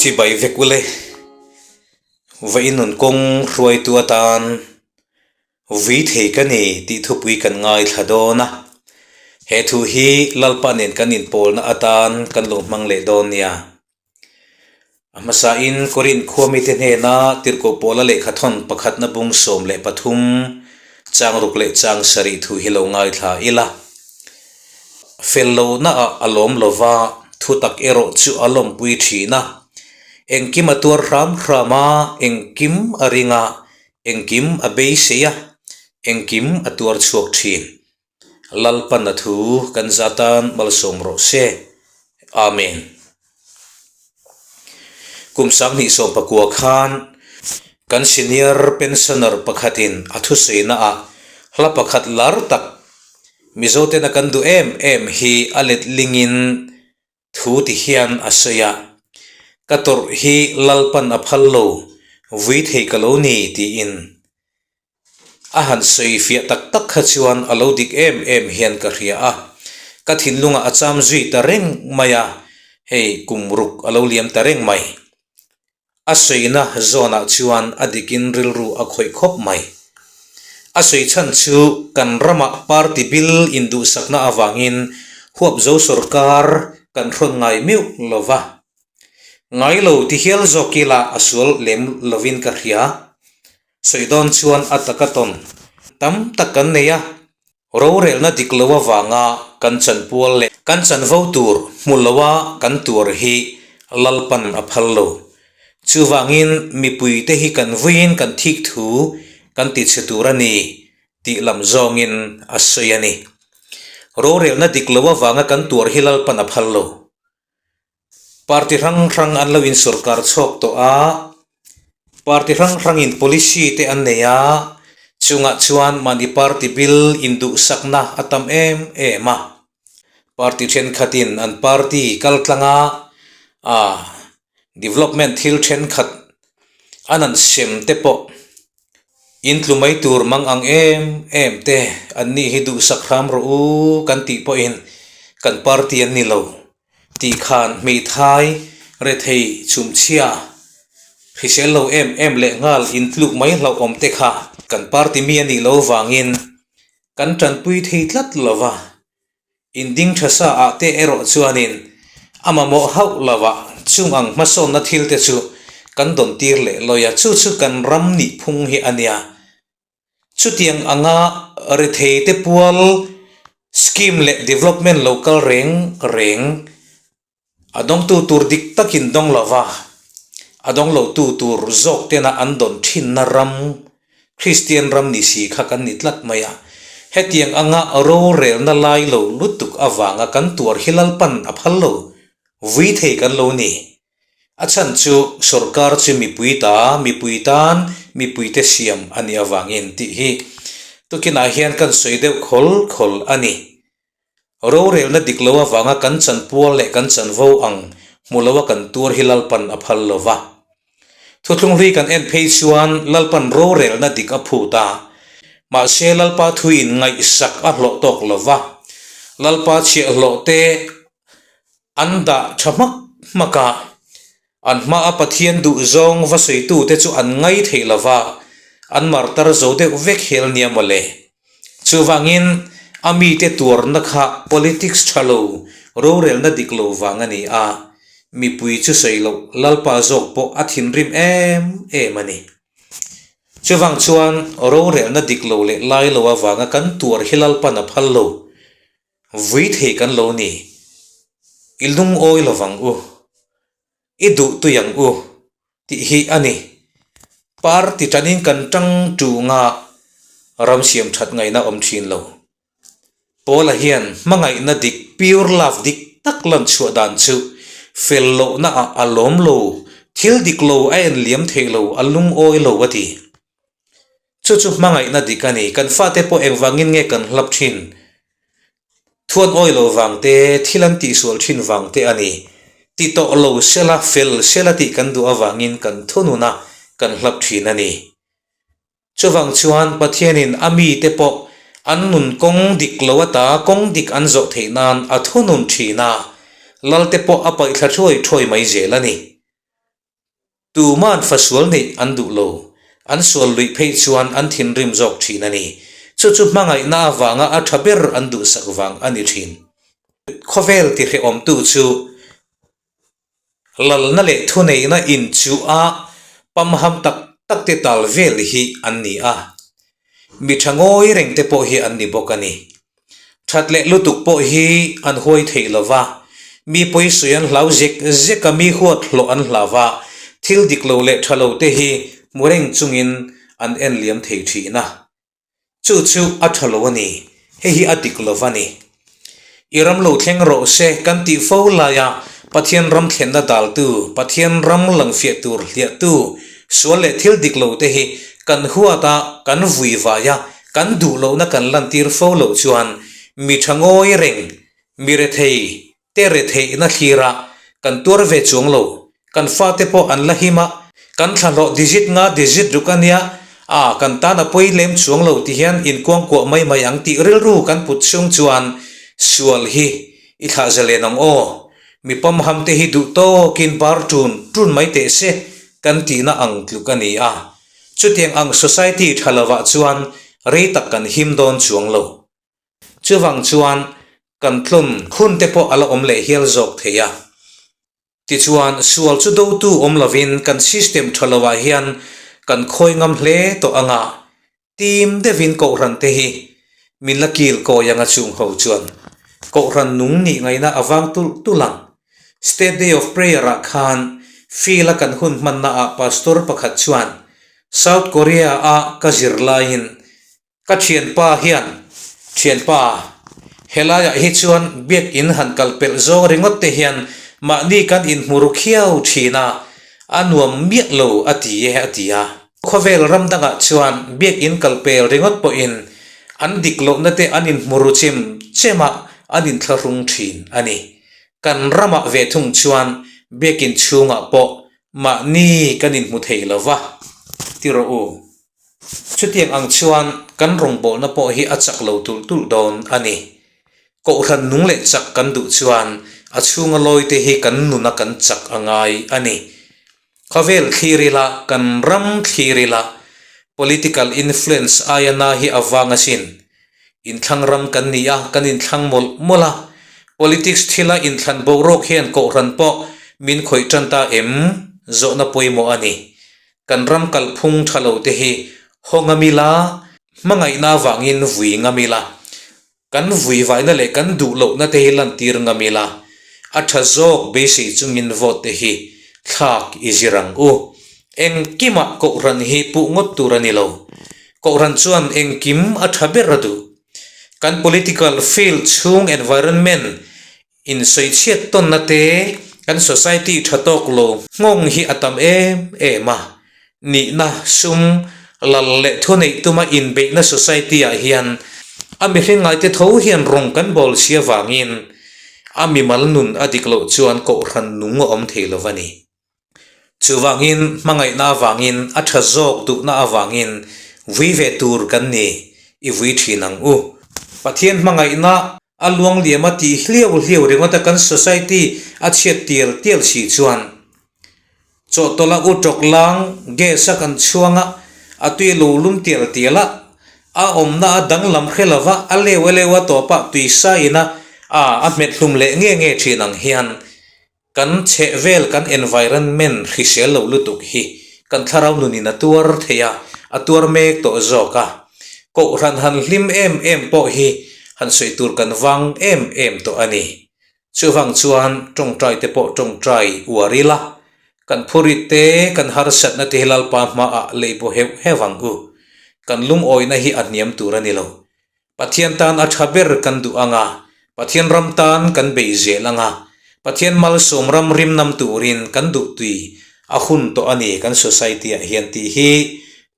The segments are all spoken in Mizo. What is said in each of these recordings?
Chibai vek ule. Vainun kawng hruaitu atan vui thei ka ni tih thupui kan ngaithla dawn a. He thu hi Lalpa nen kan inpawlna atan kan lo hmang leh dawn nia. A hmasain Korinth khua mite hnena tirhkoh pawla lehkhathawn pakhatna bung 13 chang ruk leh chang sarih thu hi lo ngaithla ila. Fel lohnaah a lawm lova, thu tak erawh chu a lawmpui thin a. Engkim a tuar hram hram a, engkim a ring a, engkim a beisei a, engkim a tuar chhuak thin. Lalpan a thu kan za tan malsawm rawh se. Amen. Kum 2019 khan kan senior pensioner pakhatin a thusawi ah hla pakhat lar tak Mizo tena kan duh em em hi a letlingin thu ti hian a sawi a, Ka tawrh hi Lalpan a phal lo, vui thei ka lo ni tiin. A han sawi fiah tak tak kha chuan a lo dik em em hian ka hria a, ka thinlungah a cham zui ta reng mai a, hei kum ruk a lo liam ta reng mai. A sawina zawnah chuan a dikin rilru a khawih khawp mai. A sawi chhan chu kan ramah party bil induhsakna avangin huapzo sorkar kan hrawn ngai meuh lo va. Ngai lo ti hial zawk ila a sual lem lovin ka hria. Sawi dawn chuan a taka tawn tam tak kan nei a, rorelna dik lo avanga kan chanpual leh kan chanvo tur hmu loa kan tuar hi Lalpan a phal lo. Chuvangin mipuite hi kan vuiin kan thik thu kan ti chhe tur a ni tih lam zawngin a sawi a ni. Rorelna dik lo avanga kan tuar hi Lalpan a phal lo. Party hrang hrang an lo in sorkar chhuak tawh a, party hrang hrang in policy te an nei a, chungah chuan mahni party bil induhsakna a tam em em a. Party thenkhatin an party kal tlanga ah development thil thenkhat an an sem te pawh in tlu mai tur mang ang em em te an nih hi duhsak hram rawh u kan tih pawhin kan party an ni lo. Tih khan hmeithai rethei chhumchhia hrisel lo em em leh nghal intluk mai hlauhawm te kha kan party mi a nih lo vangin kan tanpui thei tlat lo va, inding tha sa ah te erawh chuanin a mamawh hauh lo a chung ang hmasawnna thil te chu kan dawn tir leh lawi a, chu chu kan ram nih phung hi a nia. Chutiang anga rethei te pual scheme leh development lo kal reng reng a dawngtu tur dik takin dawng lova, a dawng lotu tur zawk tena an dawn thinna ram, Kristian ram ni si kha kan ni tlat mai a. Hetiang anga rorelna lai lo lutuk avanga kan tuar hi Lalpan a phal lo, vui thei kan lo ni. A chhan chu sorkar chu mipui ta, mipui tan, mipuite siam a nih avangin tih hi tukinah hian kan sawi deuh khawl khawl a ni. Rorelna dik lo avanga kan chanpual leh kan chanvo ang hmu loa kan tuar hi Lalpan a phal lo va. Thuthlung hlui kan en phei chuan Lalpan rorelna dik a phut a, mahse Lalpa thuin ngaihsak a hlawh tawk lo va. Lalpa chhiahhlawh te An dah tha hmak hmak a, an hmaa Pathian duhzawng va sawitute chu an ngai theih lo va, an martar zo deuh vek hel nia mawle. Chuvangin, a mite tuarna kha politics tha lo, rorelna dik lo vang a ni a, mipui chu sawi loh Lalpa zawk pawh a thinrim em em a ni. Chuvang chuan, rorelna dik lo leh lai lo avanga kan tuar hi Lalpan a phal lo. Vui thei kan lo ni. I lungawi lovang u. I duh tui ang u tih hi a ni. Party tanin kan tang tunga ram siam that ngaihna awm thin lo. Paula hian hmangaihna dik pure love dik tak lan chhuah dan chu fel lohna ah a lawm lo, thil dik lo a en liam thei lo, a lungawi lo a ti. Chu chu hmangaihna dik a ni. Kan fate pawh engvangin nge kan hlap thin? Thuan awi lo vang te, thil an tihsual thin vang te a ni. Ti tawh lo sela, fel sela tih kan duh avangin kan thunun a, kan hlap thin a ni. Chuvang chuan Pathianin a mite pawh an nun kawng dik lo ata kawng dik an zawh theih nan a thunun thin a, Lalte pawh a paihthla thuai thuai mai zel a ni. Tuman fa sual neih an duh lo. An sual luih phei chuan an thinrim zawk thin a ni. Chu chu hmangaihna avanga a tha ber an duhsak vang a ni thin. Khawvel tihrehawmtu chu lalna leh thuneihna inchuh a pamham tak tak te tal vel hi an ni a. Mi tha ngawi reng te pawh hi an ni bawk a ni. That leh lutuk pawh hi an huai thei lo va, mi pawisawi an hlau zek zek a, mi huat hlawh an hlau va, thil dik lo leh tha lo te hi hmu reng chungin an en liam thei thin a. Chu chu a tha lo a ni, hei hi a dik lo va ni. I ram lo thleng rawh se kan tih fo laia Pathian ram thlenna daltu, Pathian ram langfiah tur hliahtu, sual leh thil dik lo te hi kan huat a, kan vui vai a, kan duh lohna kan lantir fo loh chuan mi tha ngawi reng, mi rethei te retheihna thlira kan tuar ve chuang lo, kan fate pawh an la him a, kan thlahlawh digit nga digit ruk a nia, a kan tan a pawi lem chuang lo ti hian inkuangkuah mai mai ang tih rilru kan put chhung chuan sual hi i thlah zalen ang aw, mi pamham te hi duh tawkin bar ṭun ṭun mai teh se kan tihna ang tluk a ni a, chutiang ang society ṭha lovah chuan rei tak kan him dawn chuang lo. Chuvang chuan kan tlun hun te pawh a la awm leh hial zawk thei a. Tichuan, sual chu dotu awm lovin kan system tha lovah hian kan khawi ngam hle tawh ang a, tim deuhin Kohhran te hi min la kil kawi ang a chung ho chuan Kohhran nung nih ngaihna a vang tulh tulh ang. State Day of Prayer ah khan field a kan hun hmanna ah Pastor pakhat chuan South Korea a ka zir laiin Ka thianpa hian, Thianpa, helaiah hi chuan biakinn han kal pelh zawng ringawt te hian mahni kan inhmu ru khiau thin a, a nuam miah lo a ti e a ti a. Khawvel ram dangah chuan biakinn kal pel ringawt pawhin an dik lohna te an inhmu ru chem chem a, an inthlahrung thin a ni. Kan ramah ve thung chuan biakinn chhungah pawh mahni kan inhmu thei lo va, ti rawh u. Chutiang ang chuan kan rawngbawlna pawh hi a chak lo tulh tulh dawn a ni. Kohhran nung leh chak kan duh chuan a chhunga lawite hi kan nuna kan chak a ngai a ni. Khawvel thlir ila, kan ram thlir ila, political influence aia na hi a vang asin. Inthlang ram kan ni a, kan inthlang mawlh mawlh a. Politics thila inthlan boruak hian kohhran pawh min khawih tan ta em? Zawhna pawimawh a ni. Kan ram kalphung tha lo te hi haw ngam ila, hmangaihna avangin vui ngam ila, kan vui vaina leh kan duh lohna te hi lantir ngam ila, a tha zawk beisei chungin vote te hi thlak i zir ang u. Engkimah Kohhran hi puh ngawt tur a ni lo. Kohhran chuan engkim a tha ber a duh. Kan political field chhung environment Insawichhiat tawnna te, kan society tha tawk lo nghawng hi a tam em em a. Nihna, sum, lal leh thuneih tuma inbeihna society ah hian a mihring ngaite tho hian rawng kan bawl si avangin a mimal nun a dik loh chuan kohhran nung a awm thei lo a ni. Chuvangin hmangaihna avangin a tha zawk duhna avangin vui ve tur kan ni i vui thin ang u. Pathian hmangaihna a luang liam a tih hliau hliau ringawt a kan society a chhiat tial tial si chuan chawhtawlh a u tawk lang gas a kan chhuang a, a tui a lo lum tial tial a, a awmna a danglam hre lova a leu a leu a tawpah tui sa ina a a hmet hlum leh nge nge thin ang hian Kan chhehvel kan environment hrisel lo lutuk hi kan thlarau nunin a tuar thei a, a tuar mek tawh zawk a. Kohhran han hlim em em pawh hi han sawi tur kan vang em em tawh a ni. Chuvang chuan tawngtai te pawh tawngtai uar ila, kan phurit te, kan harsatna te hi Lalpa hmaah lei baw heuh heuh ang u. Kan lungawina hi a hniam tur a ni lo. Pathian tan a tha ber kan duh ang a, Pathian ram tan kan bei zel ang a, Pathian malsawm ram rim nam turin kan duh tui a hun tawh a ni kan society ah hian tih hi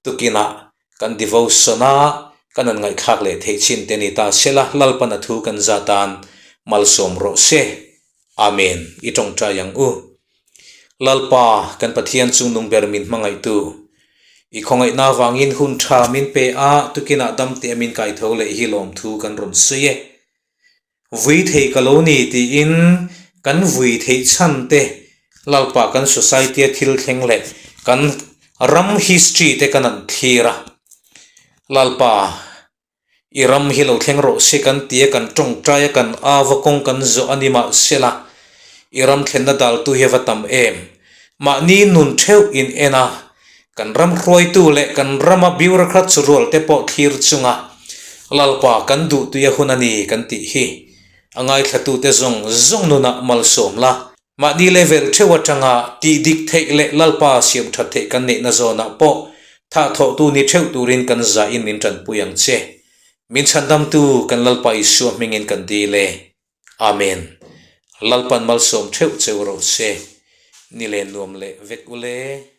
tukinah kan devotion a kan han ngaihthlak leh theih chin te ni ta sela Lalpan a thu kan za tan malsawm rawh se. Amen. I tawngtai ang u. Lalpa, kan Pathian chungnung ber min hmangaihtu, i khawngaihna avangin hun tha min pe a, tukinah dam teh min kaitho leh hi lawmthu kan rawn sawi e. Vui thei ka lo ni tiin kan vui theih chhan te. Lalpa kan society a thil thleng leh kan ram history te kan han thlir a, Lalpa i ram hi lo thleng rawh se kan ti a, kan tawngtai a, kan ava kawng kan zawh a ni mahsela i ram thlenna daltu hi a va tam em? Mahni nun theuh in en a, kan ram hruaitu leh kan rama bureaucrats rual te pawh thlir chunga Lalpa kan duhtui a hun a ni kan tih hi a ngaithlatute zawng zawng nunah malsawm la. Mahni level theuh atanga tih dik theih leh Lalpa siam that theih kan neihna zawnah pawh thah thawhtu ni theuh turin kan zahin min tanpui ang che. Min chhandamtu kan Lalpa Isua hmingin kan dil e. Amen. Lalpan malsawm theuh cheu rawh se. Ni len nuam leh vek ule.